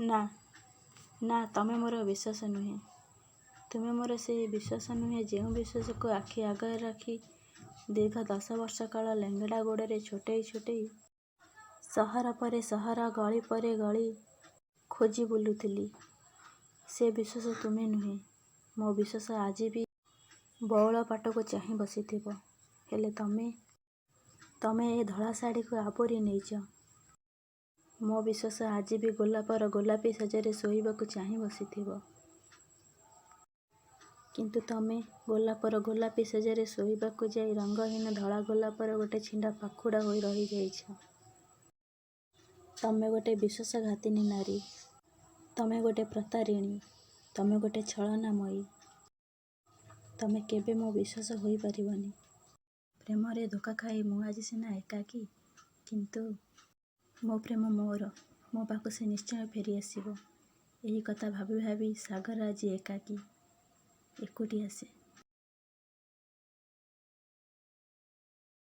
ନା, ନା ତମେ ମୋର ବିଶ୍ୱାସ ନୁହେଁ। ତୁମେ ମୋର ସେହି ବିଶ୍ୱାସ ନୁହେଁ ଯେଉଁ ବିଶ୍ୱାସକୁ ଆଖି ଆଗରେ ରଖି ଦୀର୍ଘ ଦଶବର୍ଷ କାଳ ଲେଙ୍ଗଡ଼ା ଗୋଡ଼ରେ ଛୋଟେଇ ଛୋଟେଇ ସହର ପରେ ସହର, ଗଳି ପରେ ଗଳି ଖୋଜି ବୁଲୁଥିଲି, ସେ ବିଶ୍ୱାସ ତୁମେ ନୁହେଁ। ମୋ ବିଶ୍ୱାସ ଆଜି ବି ବଉଳପାଟକୁ ଚାହିଁ ବସିଥିବ। ହେଲେ ତମେ? ତମେ ଏ ଧଳା ଶାଢ଼ିକୁ ଆବୋରି ନେଇଚ। ମୋ ବିଶ୍ୱାସ ଆଜି ବି ଗୋଲାପର ଗୋଲାପୀ ଶେଯରେ ଶୋଇବାକୁ ଚାହିଁ ବସିଥିବ। କିନ୍ତୁ ତମେ? ଗୋଲାପର ଗୋଲାପୀ ଶେଯରେ ଶୋଇବାକୁ ଯାଇ ରଙ୍ଗହୀନ ଧଳା ଗୋଲାପର ଗୋଟେ ଛିଣ୍ଡା ପାଖୁଡ଼ା ହୋଇ ରହିଯାଇଛ। ତମେ ଗୋଟେ ବିଶ୍ୱାସଘାତିନୀ ନାରୀ। ତମେ ଗୋଟେ ପ୍ରତାରିଣୀ। ତମେ ଗୋଟେ ଛଳନାମୟୀ। ତମେ କେବେ ମୋ ବିଶ୍ୱାସ ହୋଇ ପାରିବନି। ପ୍ରେମରେ ଧୋକା ଖାଇ ମୁଁ ଆଜି ସିନା ଏକାକୀ; କିନ୍ତୁ ମୋ ପ୍ରେମ ମୋର। ମୋ ପାଖକୁ ସେ ନିଶ୍ଚୟ ଫେରି ଆସିବ। ଏହି କଥା ଭାବି ଭାବି ସାଗର ଆଜି ଏକାକୀ। ଏକୁଟିଆ ସେ।